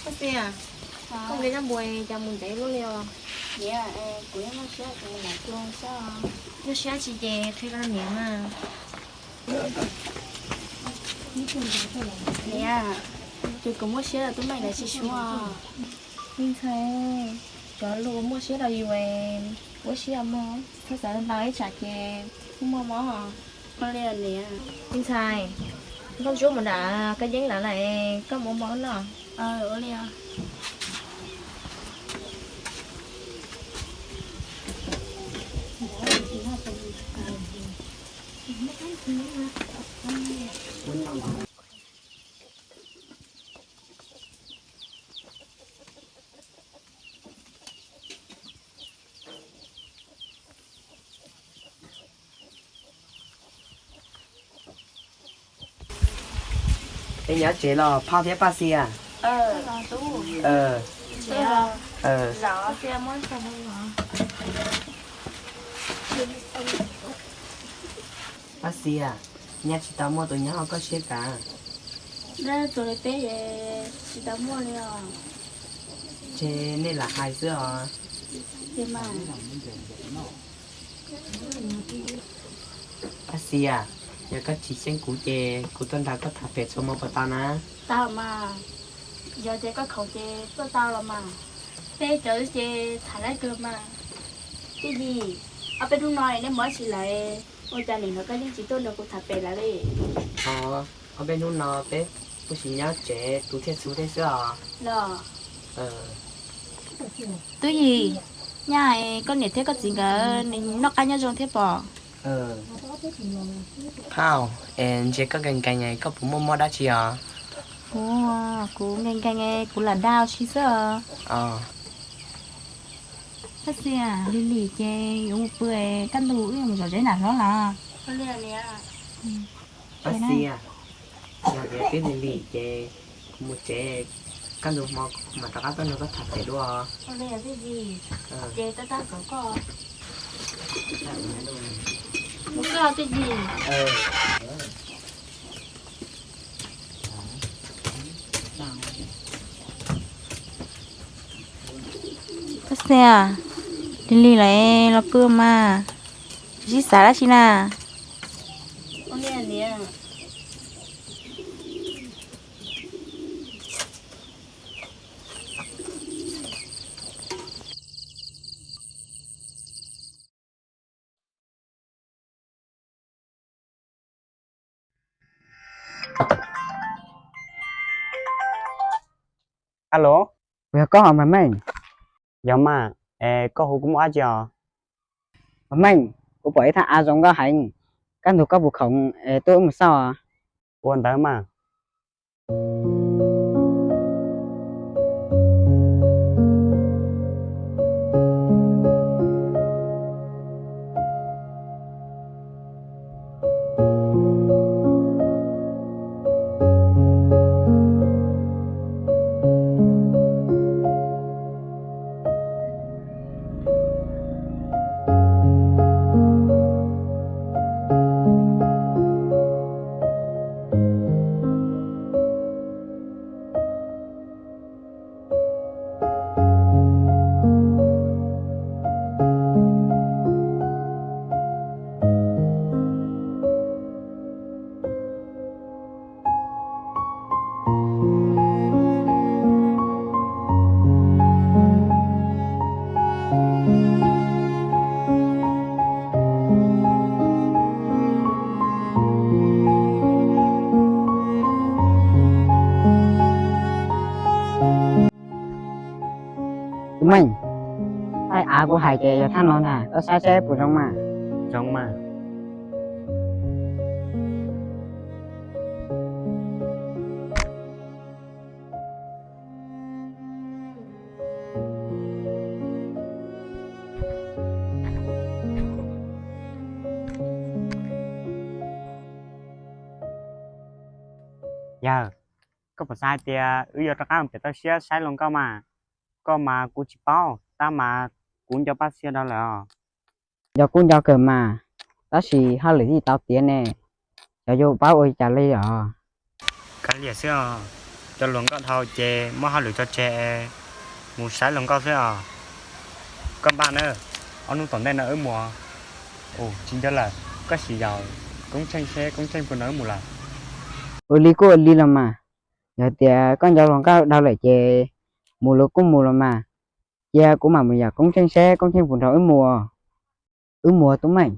Xias, koj nqe zaj npua cas mus ntev luaj li os? Niam, kuv nyuaj siab, kuv mus nram tuaj xwb. Nyuaj siab tsis ces qhia rau niam mas. Niam, ces kuv muaj siab los tub meej lawv tsis suav. Me ntxhais, cov lus muaj siab rau yus, ua siab mog, txhob xav ntau ib tsam ces kuj muaj mob. Ua li niam. Me ntxhais, nkauj ntsuab mus nram koj yeeb lawv lawm, koj mus ua mov noj. Ua li. Peb nyob tsev los Phauj thiab Paj Xias? Paj Xias, nyaj tsis tau muaj tus nyob hauv koj siab kav? Tus li peb tsis tau muaj li os. Ces nej lam hais xwb os. Paj Xias, yog koj tsis xyeej kuv ces kuv tuaj nrog koj tham pem txhua hmo puas tau na? Tau mas, yog tias koj khoom ces tuaj tau los mas. Peb cov ces tham lab kawg mas. Tij Yis, ob peb hnub no nej mus dab tsi lawm, ua cas nim no koj yeej tsis tuaj nrog kuv tham pem lawm li? Ob peb hnub no peb kuj sim nyob tsev tu thiaj txhu thiab xwb os. Los, Tub Yis, nyaj koj niam thiab koj txiv nkawd noj qab nyob zoo thiab pob? Phauj, es ntsia koj nkees nkees koj puas muaj mob dab tsi os? Kuv, kuv nkees nkees, kuv lam da ua si xwb os. Paj Xias, lig lig ces yuav mus pw, kaj ntug wb yuav mus zom zeb nram hlob los. Paj Xias, yog tias twb lig lig ces kuv mus tsev, kaj ntug hmo kuv mam rov qab tuaj nrog koj tham pem dua. Paj Xias, lig lig lawm los pw mas, tsis xav dab tsi na. Alo, puas yog koj os Vam Meej? Yog mas, es koj hu kuv muaj dab tsi os? Vam Meej, kuv pom ib thaj av zoo nkauj heev, kaj ntug koj puas khoom es tuaj wb mus xauj os? Ua ntawd mas. Tus Meej, thaj av kuv hais ces yog thaj no ntag, koj saib seb puas zoo mas. Zoo mas. Yawg, koj puas xav hais tias wb yuav rov qab mus pem toj siab saib hluas nkauj mas? Koj mas kuv tsis paub, tab mas kuv nco Paj Xias dhau lawm os. Nco kuj nco kawg mas, tab sis hauj lwm tsis tau tiav ne, xyov yuav paub ua li cas li os. Kav liam xwb os, Cov hluas nkauj dhau ces muab hauj lwm tso tseg, mus saib hluas nkauj xwb os. Koj npaj na, ob hnub tom ntej no wb mus. Ua tsis nco lawm, koj sim yaum Koob Tsheej seb Koob Tsheej puas nrog wb mus lawm. Ua li kuj ua li los mas, yog tias koj nco hluas nkauj dhau lawm ces mus los kuj mus los mas. Cia kuv mam mus yaum Koob Tsheej seb Koob Tsheej puas nrog wb mus. Wb mus, Tub Meej.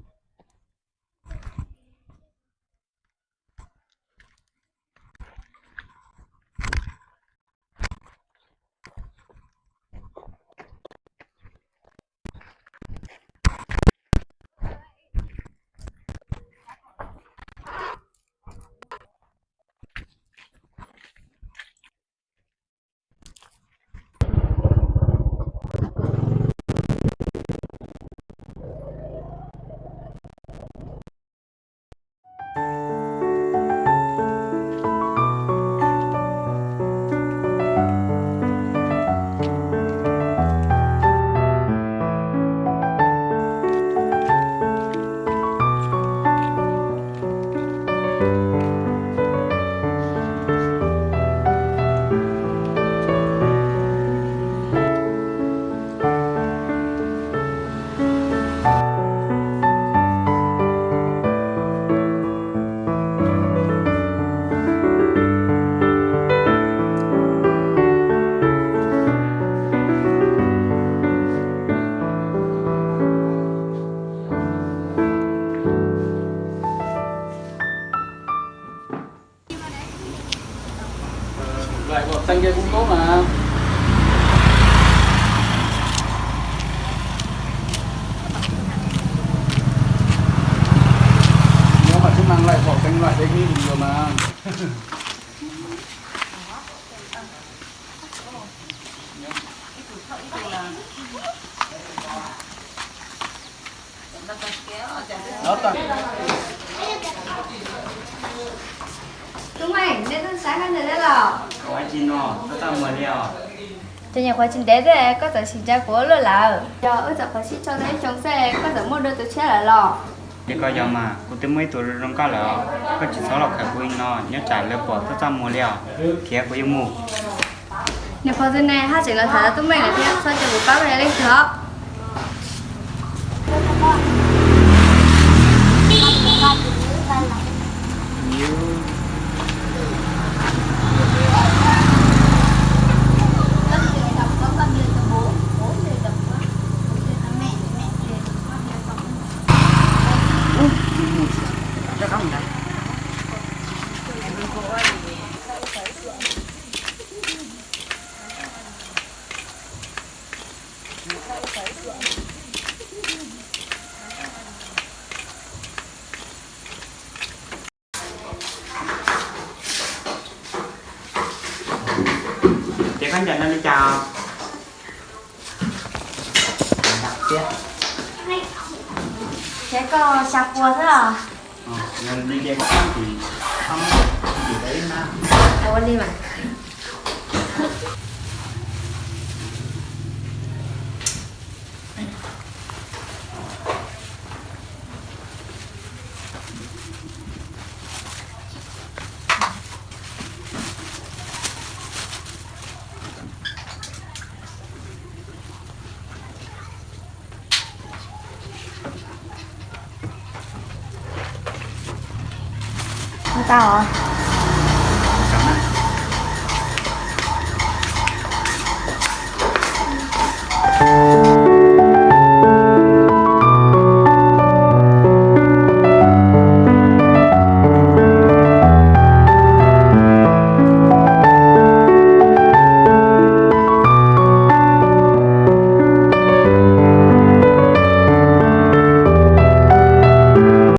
Tub Meej, nej tuaj saib koj ntawm no los? Cov nyuam qhuav tsis ntev thiab koj txawm sim ncav kuv ua luaj lawm. Yog wb txawm qhuav sib tso tau ib xyoo xwb koj txawm muaj dua tus tshiab lawm los? Ces koj yog mas, kuv twb muaj ib tug zoo nkauj lawm os, koj tsis txhob los khawm kuv li no, nyob tsam lawv pom tuaj txaj muag li os, khiav kuv yuav mus. Niam pog tus ne haj tseem los tham Tub Meej lawm thiab, txhob cia kuv pab koj yog leej twg os. Ces koj ncaim no li cas? Ces koj xya pua xwb os. Ua li mas. Tau os.